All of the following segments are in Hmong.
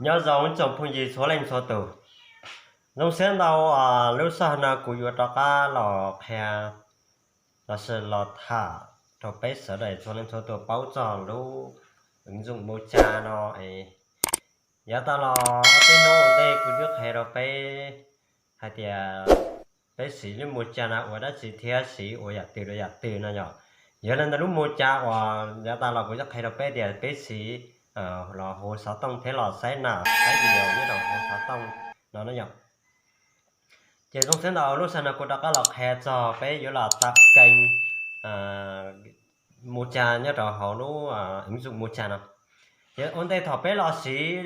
Nyob zoo ib tsoom phooj ywg txhua leej txhua tus, zoo siab ntau, lub sij hawm no kuv yuav rov qab los qhia lossis los tham rau peb sawv daws txhua leej txhua tus paub txog lub ứng dụng Mocha no es. Yav tas los ob peb hnub ua ntej kuv twb qhia rau peb hais tias peb siv lub Mocha no ua dab tsi thiab siv ua yam twg rau yam twg no yom. Yog li ntawd lub Mocha uas yav tas los kuv twb qhia rau peb tias peb siv los hu xov tooj thiab los saib nas saib video nyob rau hauv xov tooj no na yom. Ces zoo siab ntau lub sij hawm no kuv rov qab los qhia txog peb yuav los tạo kênh Mocha nyob rau hauv lub ứng dụng Mocha no. Ces ua ntej thaum peb los siv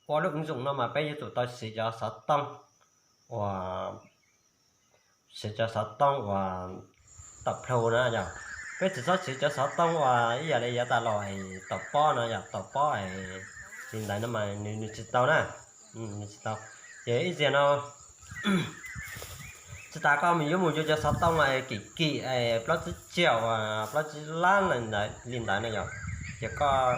ua lub ứng dụng no mas peb yuav tsum tau siv cov xov tooj uas siv cov xov tooj uas tawm plhu na yom. Peb tsis txhob siv cov xov tooj uas ib yam li yav tas los es tawm pob no yom, tawm pob es li ntawd no mas nws tsis tau na, nws tsis tau. Ces ib txhia no tsis tas koj mus yuav mus yuav cov xov tooj kim kim plaub tsib triệu, plaub tsib lab li ntawd no yom. Ces koj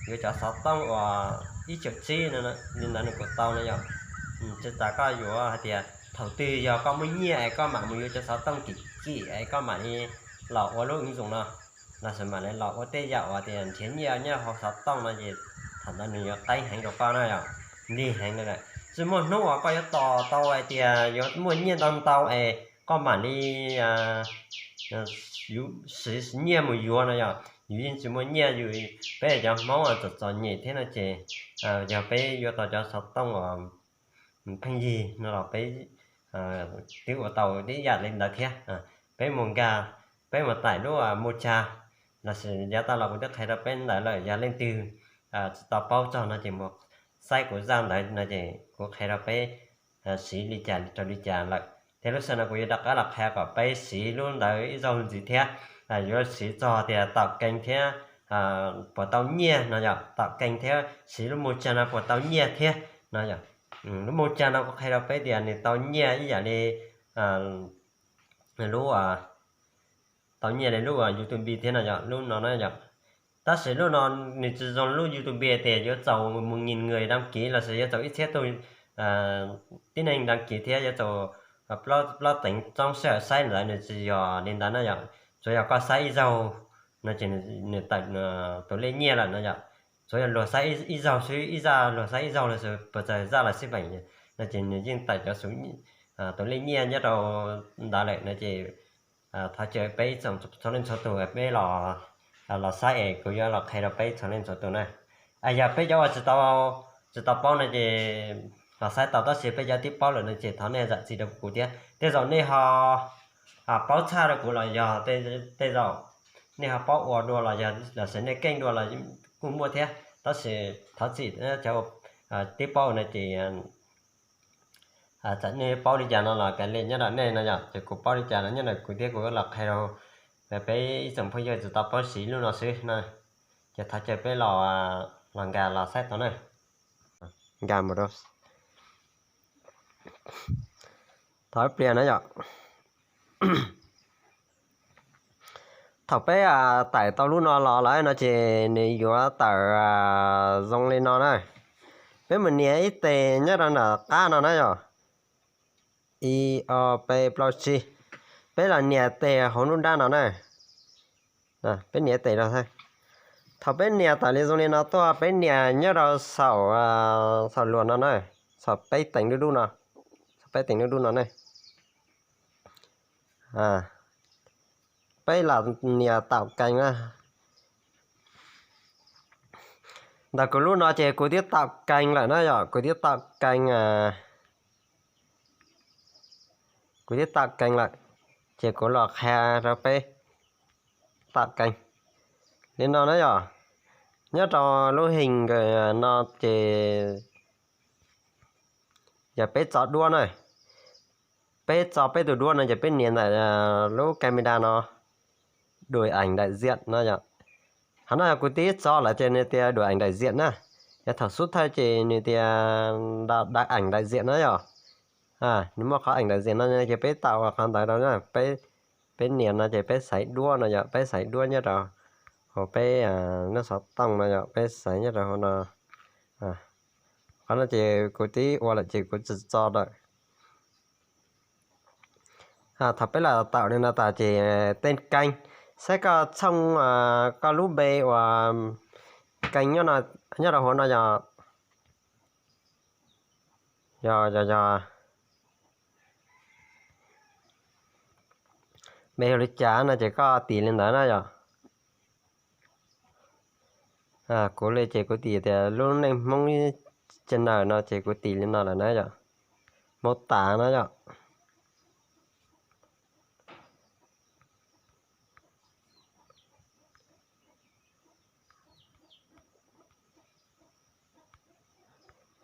yuav cov xov tooj uas ib triệu tsib li ntawd nws kuj tau no yom. Tsis tas koj yuav hais tias thaum twg yog koj muaj nyiaj es koj mam mus yuav cov xov tooj kim kim es koj mam li los ua lub ứng dụng no, lossis mam li los ua tej yam uas tias nrhiav nyiaj nyob hauv xov tooj no ces thaum ntawd nws yuav qeeb heev rau koj na yom, nplig heev na. Tsis muaj hnub uas koj yuav tos tau hais tias yuav muaj nyiaj ntau ntau es koj mam li siv nyiaj mus yuav no yom. Yus yeej tsis muaj nyiaj, yus peb cov Hmoob txom txom nyem thiab no ces yog peb yuav tau cov xov tooj uas pheej yig no los peb twb ua tau ib yam li ntawd thiab. Peb mus nkag, peb mus tải lub Mocha, lossis yav tas los kuv twb qhia rau peb ntawd lawm, yog leej twg tsis tau paub txog no ces mus saib kuv zaj ntawd no ces kuv qhia rau peb siv li cas rau li cas lawm. Thiab lub sij hawm no kuv yuav rov qab los qhia kom peb siv lub ntawd ib zaug ntxiv thiab, yuav siv txog tias tạo kênh thiab puas tau nyiaj no yom, tạo kênh thiab siv lub Mocha no puas tau nyiaj thiab no yom. Lub Mocha no kuv qhia rau peb tias nws tau nyiaj ib yam li lub, tau nyiaj li lub YouTube thiab no yom, lub no na yom. Tab sis lub no nws tsis zoo lub YouTube tias yuav txaus một nghìn người đăng ký lossis yuav txaus ib txhiab tus tib neeg đăng ký thiab yuav txaus plaub teev tsoom sij hawm saib ntawd, nws tsis yog li ntawd na yom. Tsuas yog koj saib ib zaug no ces nws tawm tus lej nyiaj lawm no yom. Tsuas yog luag saib ib zaug xwb, ib zaj luag saib ib zaug los puas txog zaj los xij peem no ces nws yeej tawm cov tus lej nyiaj nyob rau ntawd lawm no ces thov caw peb txhua leej txhua tus peb los saib es kuv yuav los qhia rau peb txhua leej txhua tus na. Yog peb cov uas tsis tau paub no ces los saib tau, tab sis peb cov twb paub lawm no ces thov nej zam txim rau kuv thiab. Tej zaum nej ho paub tshaj rau kuv los yog tej zaum nej ho paub ua dua los yog lossis nej keej dua los kuj muaj thiab, tab sis thov txim cov twb paub no ces txawm nej paub li cas no los kav liam nyob rau nej no yom, ces kuv paub li cas los nyob rau kuv thiab kuv los qhia rau peb ib tsoom phooj ywg tsis tau paub siv lub no xwb no. Ces thov caw peb los, los nkag los saib tau na. Nkag mus rau, thov ib pliag na yom. Thaum peb tải tau lub no los lawm no ces nws yuav tawm zoo li no na. Peb mus nias ib tes nyob rau nram qab no na yom. Ib, ob, peb, plaub, tsib. Peb los nias tes hauv nruab nrab no na. Peb nias tes rau. Thaum peb nias tawm li zoo li no tuaj, peb nias nyob rau saum, saum luas no na, saum peb teev dub dub no, saum peb teev dub dub no ne. Peb los nias tạo kênh na. Ntawm kuv lub no ces kuv twb tạo kênh lawm na yom, kuv twb tạo kênh, kuv twb tạo kênh lawm, ces kuv los qhia rau peb tạo kênh li no na yom. Nyob rau lub hình no ces yog peb tso duab na, peb tso peb tus duab no ces peb nias ntawm lub camera no, đổi ảnh đại diện no yom. Qhov no yog kuv twb tso lawm ces nws tias đổi ảnh đại diện na. Yog thaum xub thawj ces nws tias đặt ảnh đại diện na yom. Nws muaj qhov ảnh đại diện no ces peb tạo qhov ntawd rau na. Peb nias no ces peb xaiv duab no yom, peb xaiv duab nyob rau hauv peb lub xov tooj no yom, peb xaiv nyob rau hauv no. Qhov no ces kuv twb ua lawm ces kuv tsis tso lawm. Thaum peb los tawm li no tas ces tej keej, saib koj thooj koj lub npe uas keej nyob rau hauv no yog, yog, yog, yog npe hu li cas no ces koj tis li ntawd na yom. Kuv li ces kuv tis tias lub neej Hmoob channel no ces kuv tis li no lawm na yom. Mô tả no yom.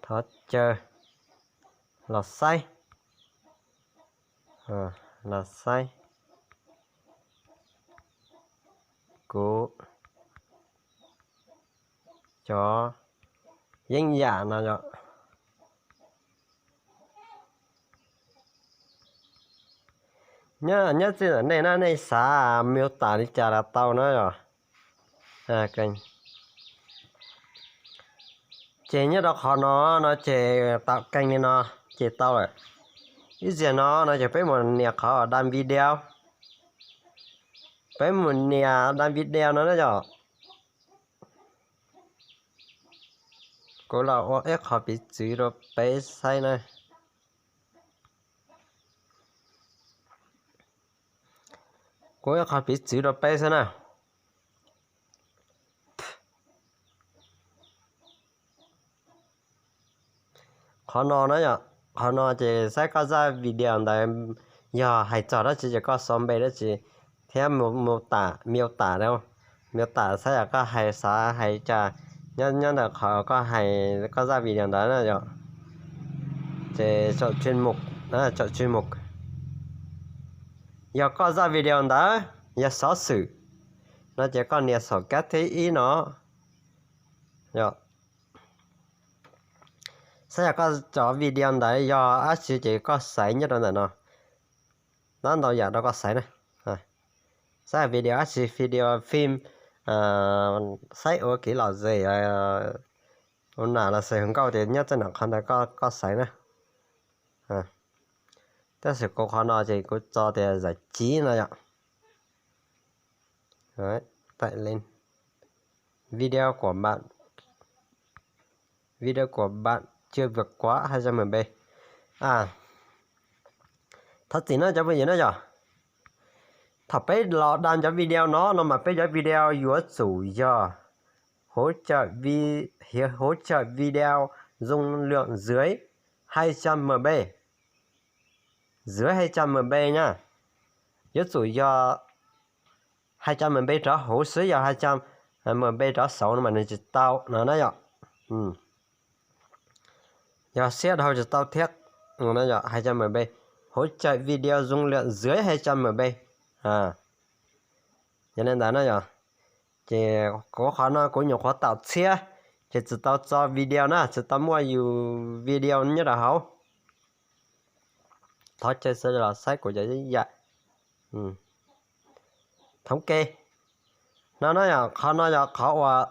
Thov caw los saib, los saib kuv cov yeeb yam no yom. Nyob txij ntawm nej na, nej xav miêu tả li cas los tau na yom. Ces nyob rau qhov no no ces tạo kênh li no ces tau lawm. Ib zaug no no ces peb mus nias qhov đăng video. Peb mus nias đăng video no na yom. Kuv los ua ib qho piv txwv rau peb saib na. Kuv ua ib qho piv txwv rau peb xwb na. Qhov no na yom, qhov no ces saib koj zaj video ntawd yog hais txog dab tsi ces koj sau npe dab tsi thiab mô tả, miêu tả, miêu tả saib yog koj hais, xav hais cas nyob ntawm qhov koj hais koj zaj video ntawd na yom. Ces chọn chuyên mục, chọn chuyên mục. Yog koj zaj video ntawd yog xov xwm no ces koj nias xom kab thib ib no. Saib yog koj cov video ntawd yog dab tsi ces koj xaiv nyob rau ntawm no. Tab ntau yam rau koj xaiv na. Saib video dab tsi, video phim, saib ua kev lom zem, ua nam los xws hluas nkauj ces nyob txij nram qhov ntawd koj xaiv na. Tab sis kuv qhov no ces kuv tso tias giải trí no yom. Video của bạn, video của bạn chưa vượt quá hai trăm M B. Thov txim na cov phooj ywg na yom. Thaum peb los đăng cov video no no mas peb cov video yuav tsum yog hỗ trợ vi-, hỗ trợ video dung lượng dưới hai trăm M B. Dưới hai trăm M B nha. Yuav tsum yog hai trăm M B rov hauv xwb, yog hai trăm M B rov saud no mas nws tsis tau no na yom. Yog siab dhau tsis tau thiab. Yog hai trăm M B, hỗ trợ video dung lượng dưới hai trăm M B. Yog li ntawd na yom, ces kuv qhov no kuv nyuam qhuav tawm tshiab, ces tsis tau tso video na, tsis tau muaj yus video nyob rau hauv. Thov caw sawv daws los saib kuv cov yam thống kê no na yom. Qhov no yog qhov uas,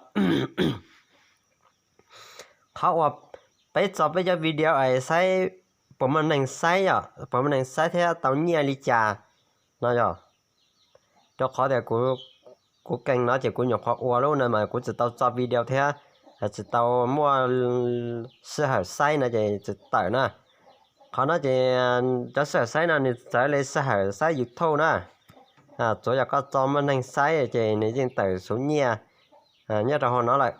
qhov uas peb tso peb cov video es saib puas muaj neeg saib yom, puas muaj neeg saib thiab tau nyiaj li cas no yom. Rau qhov tias kuv kênh no ces kuv nyuam qhuav ua lub no mas kuv tsis tau tso video thiab tsis tau muaj sij hawm saib no ces tsis tawm na. Qhov no ces cov sij hawm saib no nws txawv li sij hawm saib YouTube na. Tsuav yog koj tso muaj neeg saib ces nws yeej tawm số nyiaj nyob rau hauv no lawm.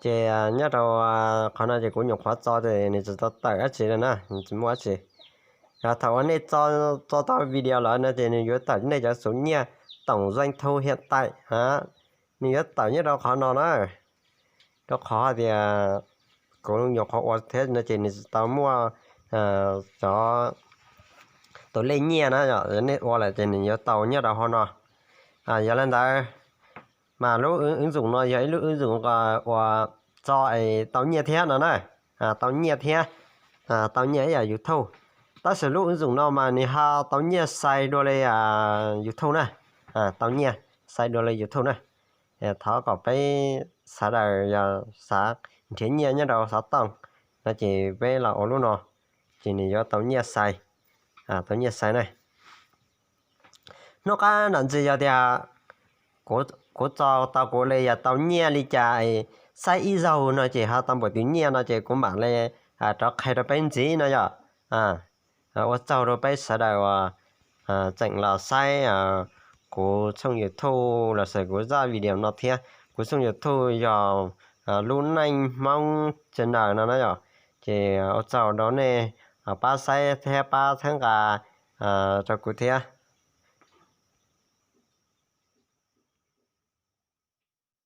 Ces nyob rau qhov no ces kuv nyuam qhuav tso ces nws tsis tau tawm dab tsi li na, nws tsis muaj dab tsi. Thaum uas nej tso tau video lawm no ces nws yuav tawm nej cov số nyiaj tổng doanh thu hiện tại, nws yuav tawm nyob rau qhov no na. Rau qhov hais tias kuv nyuam qhuav ua thiab no ces nws tsis tau muaj cov tus lej nyiaj na, yog nej ua lawm ces nws yuav tau nyob rau hauv no. Yog li ntawd mas lub ứng dụng no yog ib lub ứng dụng uas tso es tau nyiaj thiab no na, tau nyiaj thiab, tau nyiaj ib yam YouTube. Tab sis lub ứng dụng no mas nws ho tau nyiaj sai dua li YouTube na, tau nyiaj sai dua li YouTube na. Thov kom peb sawv daws yog xav nrhiav nyiaj nyob rau xov tooj no ces peb los ua lub no, ces nws yuav tau nyiaj xais, tau nyiaj xais na. Hnub qab nram ntsis yog tias kuv txo tau kuv li yog tau nyiaj li cas, xaib ib zaug no ces ho tau npaum twg nyiaj no ces kuv mam li rov qhia rau peb ntxiv no yom. Ua tsaug rau peb sawv daws uas tseem los saib kuv tshooj YouTube los sis kuv zaj video no thiab. Kuv tshooj YouTube yog Lub Neej Hmoob channel no na yom. Ces ua tsaug rau nej pab saib thiab pab txhawb nqa rau kuv thiab.